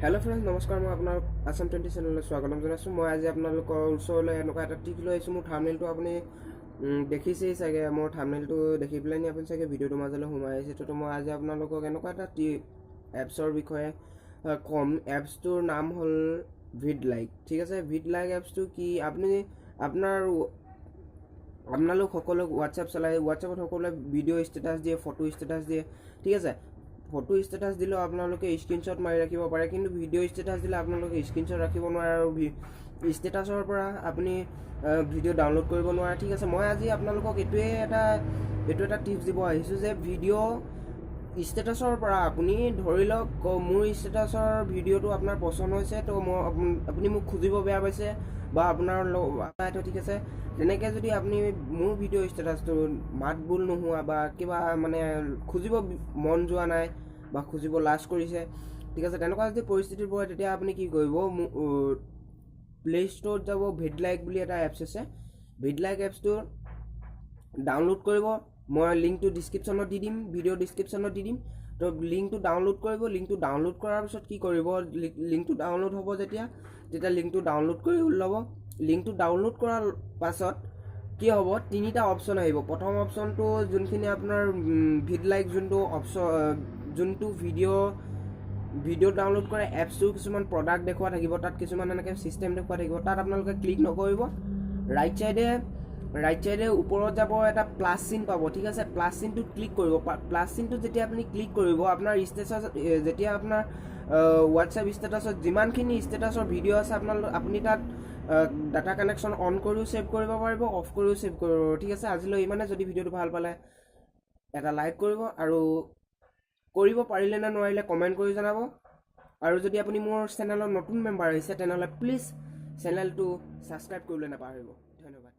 Hello' friends, নমস্কাৰ। মই আপোনাৰ আছাম 20 চেনেললৈ স্বাগতম জনাইছোঁ। মই আজি আপোনালোকৰ ওচৰলৈ এনেকুৱা এটা ট্ৰিক লৈ আহিছোঁ। মোৰ থামনেলটো আপুনি দেখিছেই চাগে। মোৰ থামনেলটো দেখি পেলাই নি আপুনি চাগে ভিডিঅ'টোৰ মাজলৈ সোমাই আহিছে। তো মই আজি আপোনালোকক এনেকুৱা এটা এপছৰ বিষয়ে ক'ম। এপছটোৰ নাম হ'ল ভিড লাইক, ঠিক আছে? ভিড লাইক এপছটো কি? আপুনি আপোনাৰ আপোনালোক সকলোক হোৱাটছএপ চলাই, হোৱাটছএপত সকলোৱে ভিডিঅ' ষ্টেটাছ দিয়ে, ফটো ষ্টেটাছ দিয়ে, ঠিক আছে? ফটো ষ্টেটাছ দিলেও আপোনালোকে স্ক্ৰীনশ্বট মাৰি ৰাখিব পাৰে, কিন্তু ভিডিঅ' ষ্টেটাছ দিলে আপোনালোকে স্ক্ৰীনশ্বট ৰাখিব নোৱাৰে আৰু ষ্টেটাছৰ পৰা আপুনি ভিডিঅ' ডাউনলোড কৰিব নোৱাৰে, ঠিক আছে? মই আজি আপোনালোকক এইটোৱে এটা এইটো এটা টিপছ দিব আহিছোঁ যে ভিডিঅ' ষ্টেটাছৰ পৰা আপুনি ধৰি লওক মোৰ ষ্টেটাছৰ ভিডিঅ'টো আপোনাৰ পচন্দ হৈছে, তো মই আপুনি মোক খুজিব বেয়া পাইছে বা আপোনাৰ তো ঠিক আছে, তেনেকৈ যদি আপুনি মোৰ ভিডিঅ' ষ্টেটাছটো মাত বোল নোহোৱা বা কিবা মানে খুজিব মন যোৱা নাই বা খুজিব লাজ কৰিছে, ঠিক আছে, তেনেকুৱা যদি পৰিস্থিতিত পৰে, তেতিয়া আপুনি কি কৰিব? প্লে' ষ্ট'ৰত যাব, ভিড লাইক বুলি এটা এপছ আছে। ভিড লাইক এপছটো ডাউনলোড কৰিব। মই লিংকটো ডিছক্ৰিপশ্যনত দি দিম, ভিডিঅ' ডিছক্ৰিপশ্যনত দি দিম। তো লিংকটো ডাউনলোড কৰিব। লিংকটো ডাউনলোড কৰাৰ পিছত কি কৰিব? লিংকটো ডাউনলোড হ'ব যেতিয়া, তেতিয়া লিংকটো ডাউনলোড কৰি ল'ব। লিংকটো ডাউনলোড কৰাৰ পাছত কি হ'ব? তিনিটা অপশ্যন আহিব। প্ৰথম অপশ্যনটো যোনখিনি আপোনাৰ ভিড লাইক যোনটো অপশ্যন, যোনটো ভিডিঅ' ভিডিঅ' ডাউনলোড কৰে এপছটো, কিছুমান প্ৰডাক্ট দেখুওৱা থাকিব তাত, কিছুমান এনেকৈ ছিষ্টেম দেখুওৱা থাকিব। তাত আপোনালোকে ক্লিক নকৰিব। ৰাইট চাইডে ওপৰত যাব, এটা প্লাছ চিন পাব, ঠিক আছে? প্লাছ চিনটোত ক্লিক কৰিব। প্লাছ চিনটোত যেতিয়া আপুনি ক্লিক কৰিব, আপোনাৰ ষ্টেটাছ যেতিয়া আপোনাৰ হোৱাটছএপ ষ্টেটাছত যিমানখিনি ষ্টেটাছৰ ভিডিঅ' আছে, আপুনি তাত ডাটা কানেকশ্যন অন কৰিও ছেভ কৰিব পাৰিব, অফ কৰিও ছেভ কৰিব পাৰিব, ঠিক আছে? আজিলৈ ইমানে। যদি ভিডিঅ'টো ভাল পালে এটা লাইক কৰিব আৰু কৰিব পাৰিলে নে নোৱাৰিলে কমেণ্ট কৰি জনাব। আৰু যদি আপুনি মোৰ চেনেলৰ নতুন মেম্বাৰ আহিছে, তেনেহ'লে প্লিজ চেনেলটো ছাবস্ক্ৰাইব কৰিবলৈ নাপাহৰিব। ধন্যবাদ।